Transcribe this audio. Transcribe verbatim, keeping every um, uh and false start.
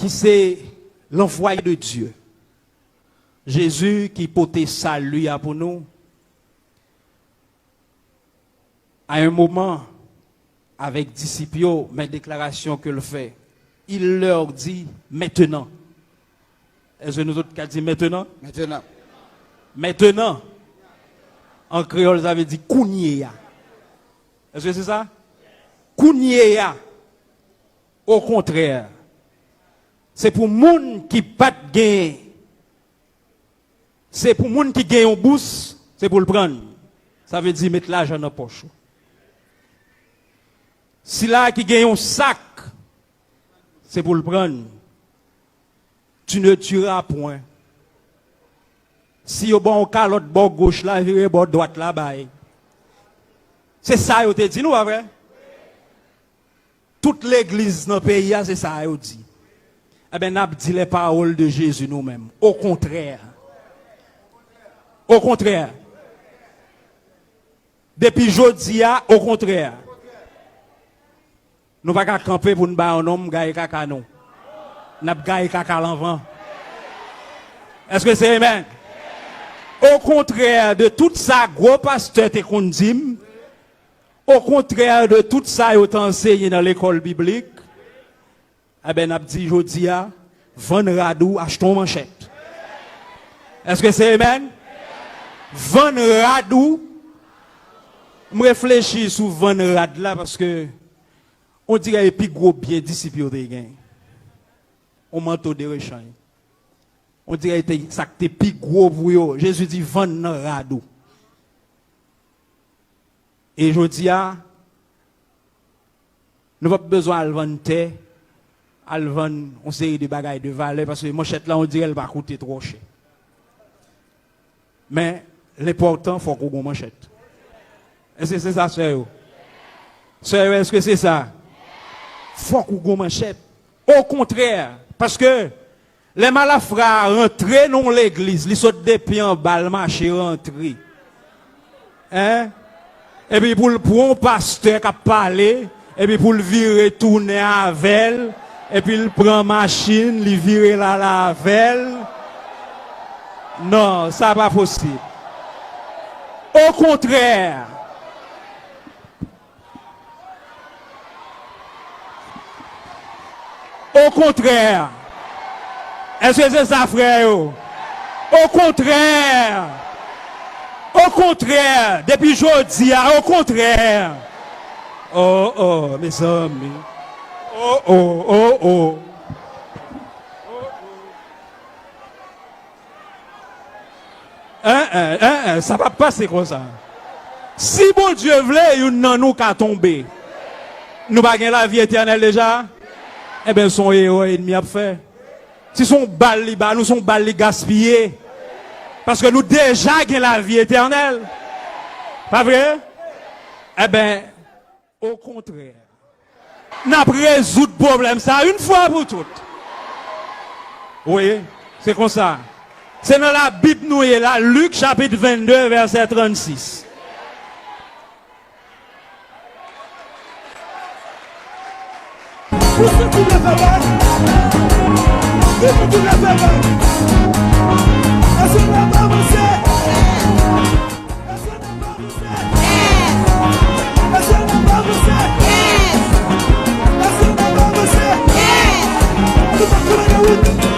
Ki se l'envoyé de Dieu. Jezi ki pote sali a pou nou. A yon moman, avèk disip yo, men deklarasyon ke l fè. Il leur dit, maintenant. Èske nou tout ka di, maintenant? Maintenant. Maintenant. An kreyòl, sa vle di kounye a. Èske se sa? Kounye a. Okontrè, se pou moun ki pa t gen, se pou moun ki gen yon bous, se pou l pran l. Sa vle di met lajan nan pòch ou. Sila ki gen yon sak, se pou l pran l. Tu ne tueras point. Si yo ba w kalòt bò goch la, vire bò dwat la bay. Se sa yo te di nou, pa vre? Tout legliz nan peyi a, se sa yo di. Enben, n ap di les paroles de Jésus nou menm. Okontrè. Okontrè. Depi jodi a, okontrè. Nou pa ka kanpe pou n ba yon nonm gaye kaka nou. N ap gaye kaka l anvan. Èske se amen? Okontrè de tout sa gwo pastè te konn di m, okontrè de tout sa yo te anseye nan lekòl biblik, enben, n ap di jodi a, vann rad ou, achte yon manchèt. Èske se amen? Vann rad ou. M reflechi sou vann rad la paske on dirè e pi gwo byen disip yo te gen. On manto de rechanj. On dirè te, sa k te pi gwo pou yo. Jezi di, vann nan rad ou. E jodi a, nou p ap bezwen al vann tè, al vann yon seri de bagay de valè, paske manchèt la, on dirè l pa koute twò chè. Men, lenpòtan, fòk ou gon manchèt. Èske se sa, sè yo? Sè yo, èske se sa? Fòk ou gon manchèt. Okontrè, paske lè malafra a rantre nan yon legliz, li sot depi anba, l mache rantre. Hein? Epi pou l pran yon pastè k ap pale, epi pou l vire tounen avè l, epi l pran machin, li vire l ale avè l. Non, sa pa posib. Okontrè, Okontrè. Èske se sa, frè yo? Okontrè. Okontrè. Depi jodi a, okontrè. Oh, oh, mezanmi. Oh, oh, oh, oh. En, en, en, en, sa p ap pase konsa. Si Bondye vle, youn nan nou ka tonbe. Nou pa gen lavi etènèl deja? Enben, se yon erè ènmi ap fè. Si se yon bal li ba nou, se yon bal li gaspiye. Paske nou deja gen lavi etènèl. Pa vre? Enben, okontrè. N ap rezoud pwoblèm sa a yon fwa pou tout. Wi, se konsa. Se nan Labib nou ye la, Lik chapit vennde, vèsè trannsis. Pou se tou leve men. Pou se tou leve men. Èske n ap avanse? Èske n ap avanse? Èske n ap avanse? Èske n ap avanse? Nou pa konnen wout.